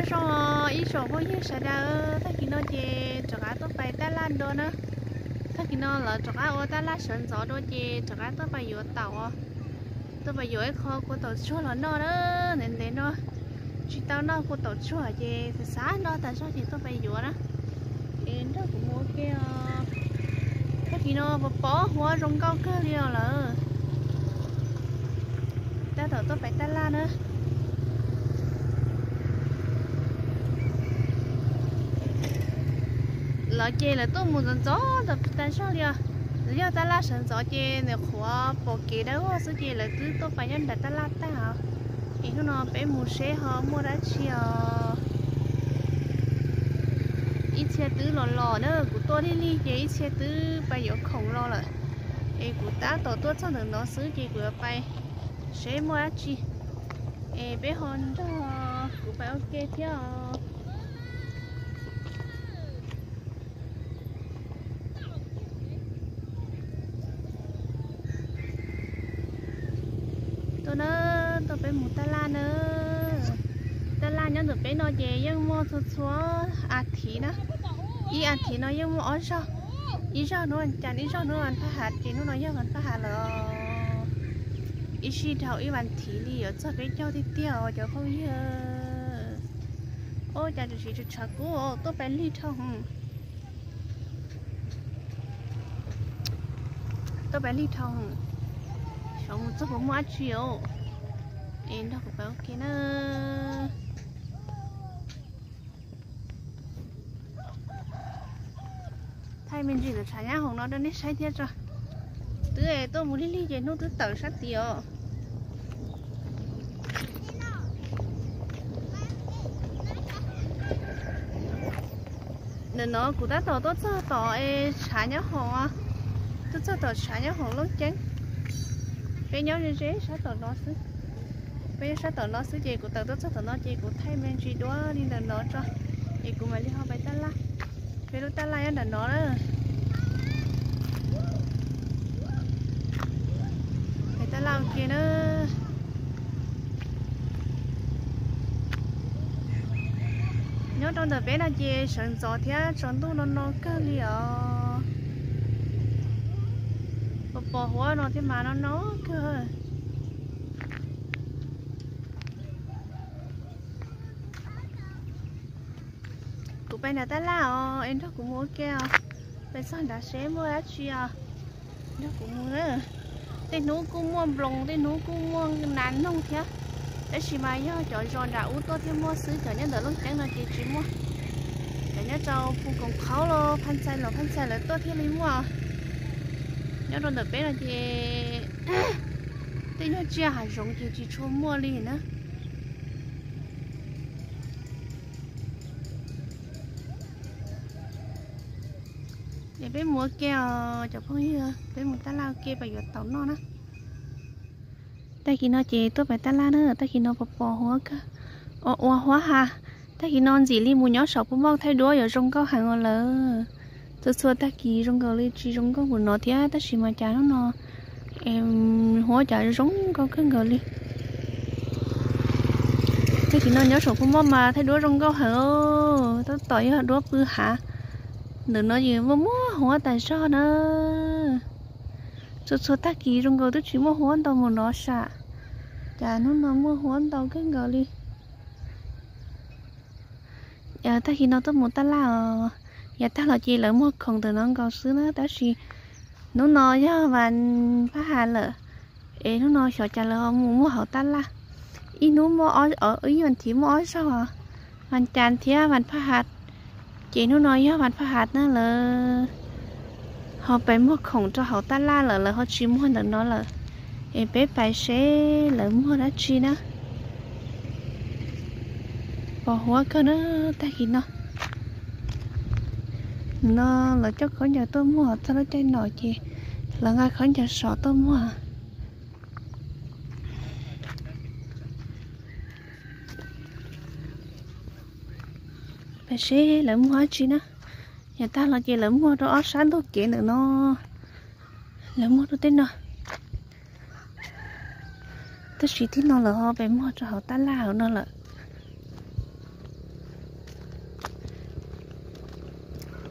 Zoo ib zaug phooj ywg sawv daws, tag kis no ces rov qab tuaj pais tab laj dua na. Tag kis no lawv rov qab ua tab laj sawv ntxov dua ces rov qab tuaj pais yuav taum. Tuaj pais yuav ib qho kua taum tsuag los noj na, ntev ntev no tsis tau noj kua taum tsuag ces xav xav noj tas zog ces tuaj pais yuav na. Es nrog kuv mus ua ke os. Tag kis no pos pos huab zoo nkauj kawg li os lawm. Tab tom tuaj pais tab laj na. Lawv ces lawv tuaj mus ntxov ntxov ntawm tas zog li os. Yog tab laj sawv ntxov ces nws qhuav pom kev dawb vog xwb ces lawv twb tuaj pais nyob nram tab laj tag os. Es hnub no peb mus seb ho muaj dab tsi os. Ib txhia twb los los na, kuv tuaj lig lig ces ib txhia twb pais yuav khoom los lawm. Es kuv tab tom tuaj txog ntawm no xwb ces kuv yuav pais seb muaj dab tsi. Es peb ho nrog kuv pais ua ke thiab os. Tuaj na, tuaj peb mus tab laj na. Tab laj nyob ntawm peb no ces yeej muaj txhua txhua a thiv na. Ib a thiv no yeej muaj ob zaug, ib zaug hnub vas cas, ib zaug hnub vas phaj hav, ces hnub no yog vas phaj hav lawm. Ib sij dhau ib vas thiv li yuav txog peb caug tiag tiag os cov phooj ywg. Ua cas tsis tshua tshav kub, tuaj pais lig dhau. Tuaj pais lig dhau. Xyov mus txog puas muaj dab tsi os. Es nrog kuv pais ua ke na. Thaij me ntsis ntawm tshav nyab hoom no rau nej saib thiab tso. Twb tuaj mus lig lig ces hnub twb tawm sab tid os. Ntawm no kuv tab tom tuaj txog tom es tshav nyab hoom, tuaj txog tom tshav nyab hoom Looj Ceeb. Peb nyob ze ze sab tom no xwb. Peb nyob sab tom no xwb ces kuv tawm tuaj txog tom no ces kuv thaij me ntsis dua li ntawm no tso, es kuv mam li ho pais tab laj. Peb lub tab laj nyob nram no na. Pais tab laj ua ke na. Nyob rau ntawm peb no ces sawv ntxov thiab tsaus ntuj no no kawg li os. Pos pos huab no thiab mas no no kawg. Kuv pais nram tab laj os, es nrog kuv mus ua ke os. Pais txog nrad seb muaj dab tsi os. Nrog kuv mus na. Tej hnub kuj muaj nploos, tej hnub kuj muaj nas noog thiab. Tab sis mas yog cov zos nram ub tuaj thiaj muaj xwb, cov nyob ntawm Looj Ceeb no ces tsis muaj. Cov nyob rau Phu Koom Qhaub los Phaj Ntxhais los Phaj Ntxhais lawv tuaj thiaj li muaj. Nyob rau ntawm peb no ces tej nyuag tsiaj hav zoov ces tsis tshua muaj li na. Es peb mus ua ke os cov phooj ywg, peb mus tab laj ua ke pais yuav taum noj na. Tag kis no ces tuaj pais tab laj na, tag kis no pos pos huab kawg, ua ua huab ha. Tag kis no ntxim li mus nyob saum Phu Moj thaij duab yuav zoo nkauj heev os lawm. Txhua txhua tag kis zoo nkaus li tsis zoo nkauj npaum no thiab, tab sis mas cas hnub no huab cas zoo nkauj kawg nkaus li. Tag kis no nyob saum Phu Moj mas thaij duab zoo nkauj heev, tab tom yog duab pw hav. Ntawm no yus muaj muaj huab tas zog na. Txhua txhua tag kis zoo nkaus twb tsis muaj huab ntau mus no sam, cas hnub no muaj huab ntau kawg nkaus li. Tag kis no tuaj mus tab laj os, yav tag los ces lawv muag khoom ntawm no nkaus xwb na, tab sis hnub no yog vas phaj has lawm, es hnub no xyov cas lawv ho mus muag hauv tab laj. Ib hnub muaj, ib vas thiv muaj ob zaug, vas cas thiab vas phaj has, ces hnub no yog vas phaj has na lawv ho pais muag khoom rau hauv tab laj lawm, lawv ho tsis muag ntawm no lawm. Es peb pais seb lawv muag dab tsi na. Pos huab kawg na tag kis no. No lawv coj khaub ncaws tuaj muag, txog lub caij no ces lawv nqa khaub ncaws sov tuaj muag. Pais seb lawv muag dab tsi na. Yav tag los ces lawv muag rau ob sab ntug kev ntawm no, lawv muag rau tej no. Tab sis tib no lawv ho pais muag rau hauv tab laj hauv no lawm.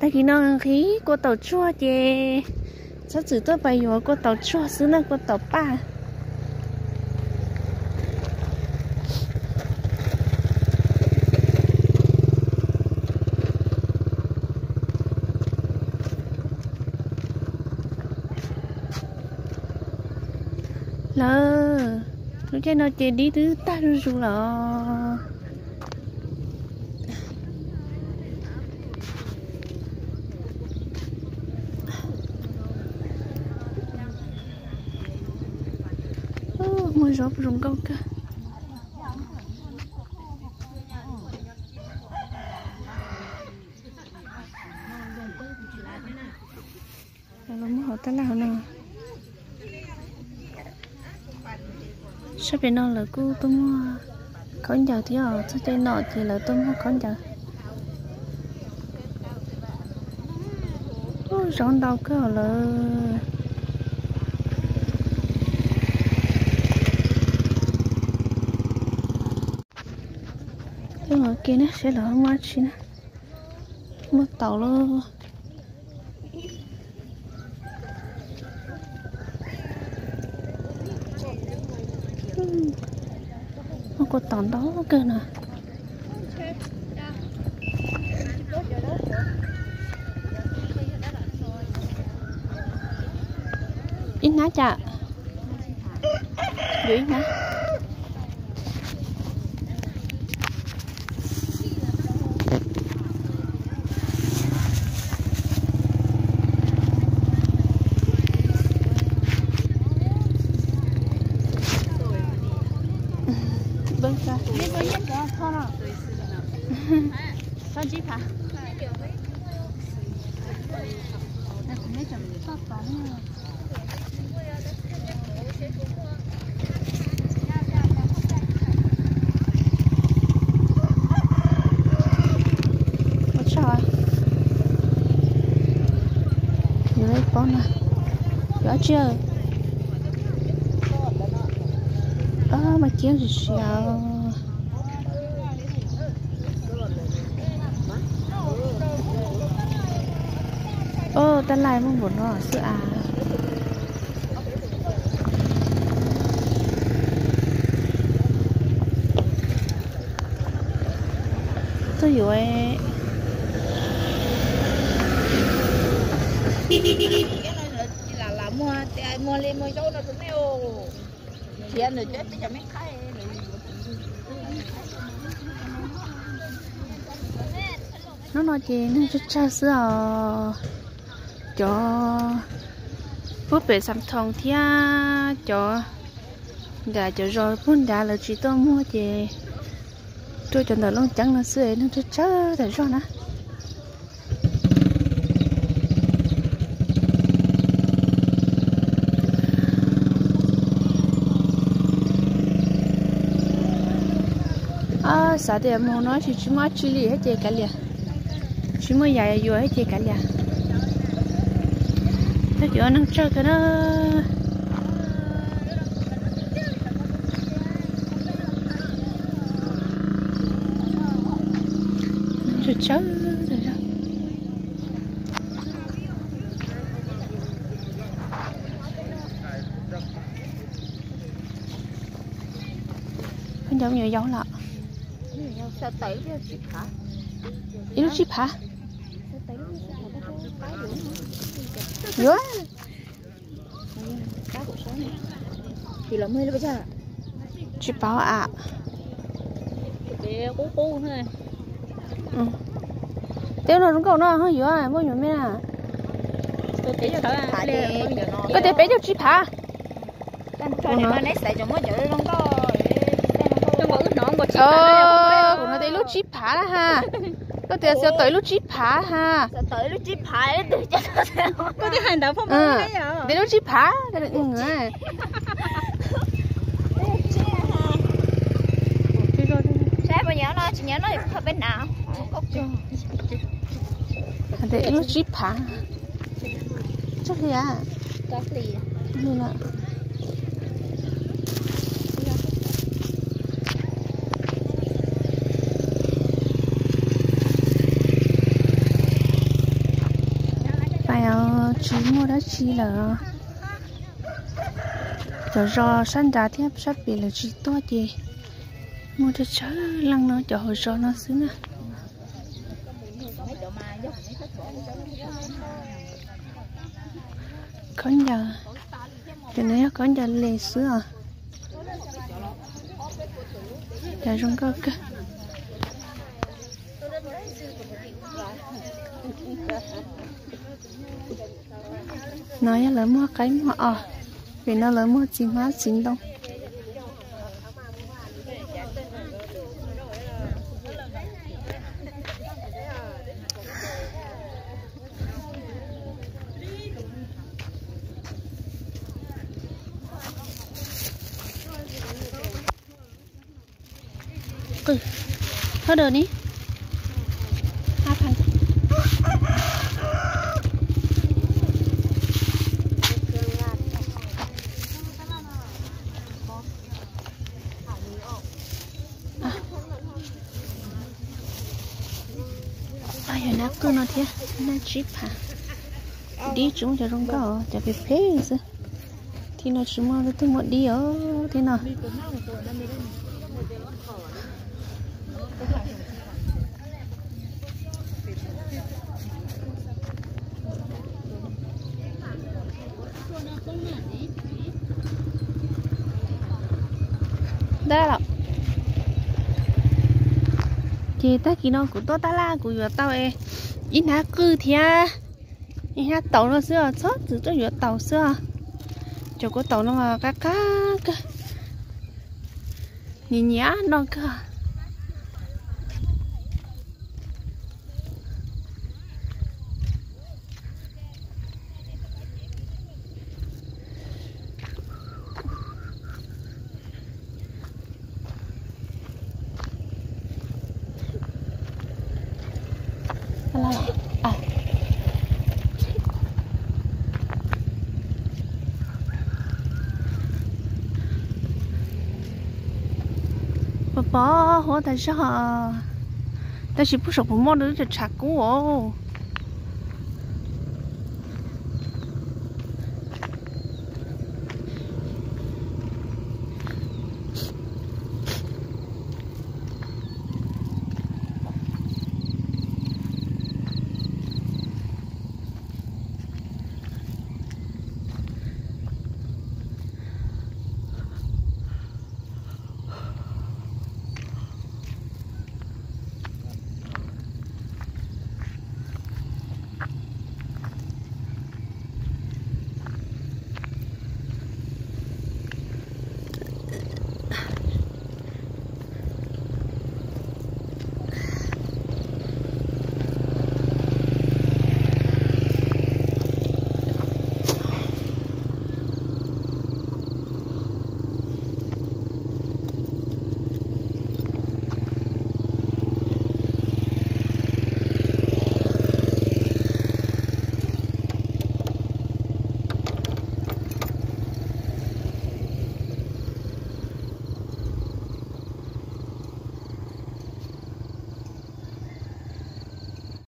Tag kis no nqhis kua taum tsuag ces txhob txwm tuaj pais yuav kua taum tsuag xwb na, kua taum paj. Lawm, lub caij no ces dib twb tag zuj zus lawm. Muaj zaub zoo nkauj kawg. Los muab hauv tab laj hauv no. Sab pem no lawv kuj tuaj muag khaub ncaws thiab os, txog caij no ces lawv tuaj muag khaub ncaws. Zaub ntau kawg lawm. Ua ke na, saib lawv muaj dab tsi na. Muaj taum los. Muaj kua taum ntau kawg no. Ib hnab cas? Yuav ib hnab. Ua tsaug. Yuav ib pob no. Yuav dab tsi? Mas cia siav. Tab laj muaj npaum no xwb as. Tuaj yuav. Hnub no ces neeg tsawg tsawg xwb os. Cov puag pem Xam Thoos thiab cov nram cov zos puag nrad lawv tsis tuaj muag ces rau cov ntawm Looj Ceeb no xwb es neeg tsawg tsawg tas zog na. Xav tias mus no tsis tsis muaj dab tsi li thiab ces kav liam, tsis muaj yam yuav thiab ces kav liam. Tag kis ua neeg tsawg kawg na. Tsawg tsawg. Koj nco me nyuam yaus lawm. Ib lub tsib phav. Yuav. Tsis paub am. Tej no zoo nkauj no ho yuav, muaj nyuam me na. Koj tias peb caug tsib phav. Kuv no tias ib lub tsib phav na ha. Koj tias xav tau ib lub tsib phav ha. Tias lub tsib phav. Tias ib lub tsib phav. Tsis li a. Tsis muaj dab tsi lawm. Cov zos sab nrad thiab sab pem lawv tsis tuaj ces muaj tsawg tsawg leej no cov hauv zos no xwb na. Khaub ncaws, cov no yog khaub ncaws les xwb os. Cov zoo nkauj kawg. No yog lawv muag qaib muag os, vim no lawv muag txiv hmab txiv ntoo. Qw, thab đờ đi. Hai phần. Yog nab qwj no thiab, nab tsib phav. Dib tsis muaj cov zoo nkauj, cov phem phem xwb. Thib no tsis muaj leej twg muaj dib os, thib no. Ntag los. Ces tag kis no kuv tuaj tab laj kuv yuav tau ib hnab qwj thiab ib hnab taum no xwb os, txhob txwm tuaj yuav taum xwb os. Cov kuv taum no mas qab qab kawg, nyiam nyiam noj kawg. Pos pos huab tas zog, tab sis pub saum puas muaj rau lub tshav kub os.